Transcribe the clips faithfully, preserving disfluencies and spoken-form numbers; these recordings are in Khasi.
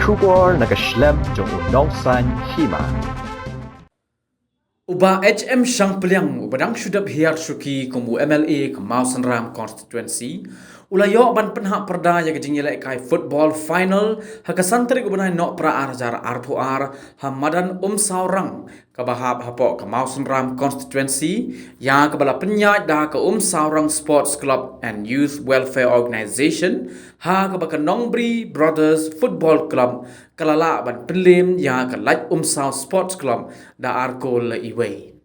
Khubor na ka shlem jong u nongsan hima. U Bah H M Shangpliang, uba dang shu dep hiar shuki kum u M L A ka Mawsynram constituency, u la ïoh ban pynhap pyrda ïa ka jingïalehkai football final ha ka san tarik u bnai Nohprah ar hajar arphew ar ha madan Umsawrang, kaba hap hapoh ka Mawsynram constituency, ïa kaba la pynïaid da ka Umsawrang Sports Club and Youth Welfare Organisation, ha kaba ka Nongbri Brothers Football Club ka la lah ban pynliem ïa ka Laitumsaw Sports Club da ar kol la iwei.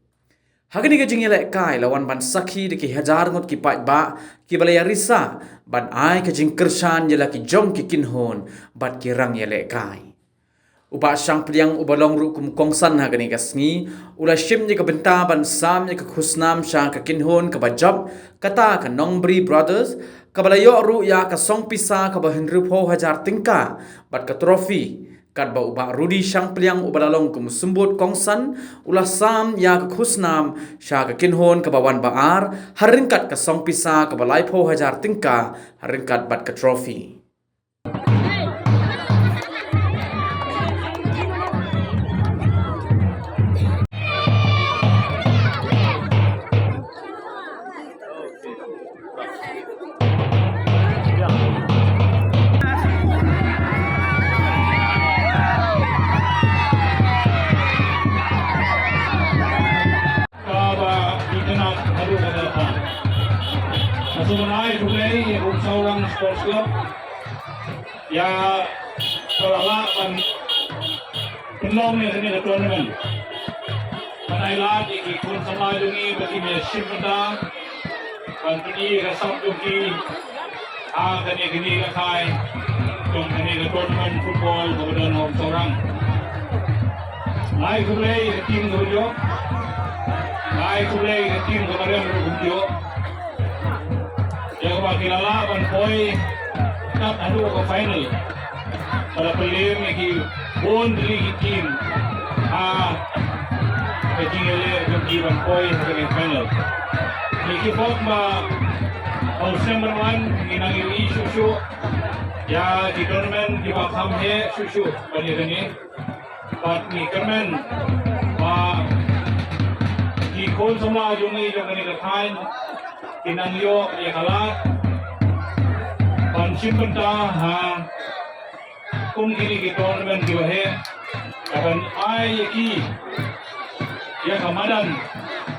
Ha kane ka jingïalehkai la wan ban sakhi da ki hajar ngut ki paidbah kiba la ïarisa ban ai ka jingkyrshan ïa la ki jong ki kynhun bad ki rangïalehkai. U Bah Shangpliang, uba long ruh kum u kongsan ha kane ka sngi, u la shim ïa ka bynta ban sam ïa ka khusnam sha ka kynhun kaba jop, kata ka Nongbri Brothers, kaba la ïoh ruh ïa ka song pisa kaba hynriewphew hajar tyngka bad ka trophy. Katba u Bah Rudy Shangpliang, uba la long kum u symbud kongsan, u la sam ïa ka khusnam sha ka kynhun kaba wan ba ar ha ryngkat ka song pisa kaba laiphew hajar tyngka ha ryngkat bad ka trophy. Kaba itynnad haduh katta. Nga sngewbha ai khublei ïa ka Umsawrang Sports Club ïa ka la lah ban pynlong ïa kane ka tournament. Ban ai lad ïa ki khun samla jong ngi ba kin ïa shim bynta ban pyni ka sap jong ki ha kane ka jingïalehkai jong kane ka tournament football kaba don ha Umsawrang. Nga ai khublei ïa ka team kaba ïoh. Nga ai khublei ïa ka team kaba rem ruh kumjuh. Ïa kaba ki la lah ban poi tat haduh ka final. Ba la pynliem ïa ki bun tylli ki team ha ka jingïaleh jong ki ban poi ha ka final. Ngi kwah ba ha u snem ban wan ngin nang ïohi shuh shuh ïa ki tournament kiba kham heh shuh shuh ban ïa kane. Bad ngi kyrmen ba ki khun samla jong ngi jong kane ka thaiñ kin nang ïoh ïa ka lad ban shim bynta ha kum kine ki tournament kiba heh, ka ban ai ïa ki ïa ka madan,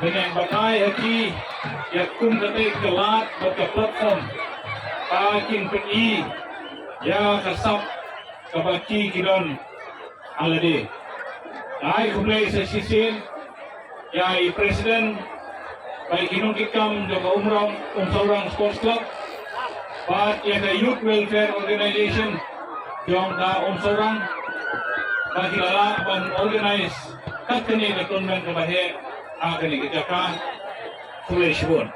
bad ban ai ïa ki ïa kum kata ka lad bad ka platform ba kin pyni ïa ka sap kaba ki ki don ha lade. Nga ai khublei sa shisien ïa i president bad ki nongkitkam jong ka Umrang, Umsawrang Sports Club bad ïa ka Youth Welfare Organization jong ka Umsawrang ba ki la lah ban organize kat kane ka tournament kaba heh ha kane ka jaka. Khublei shibun.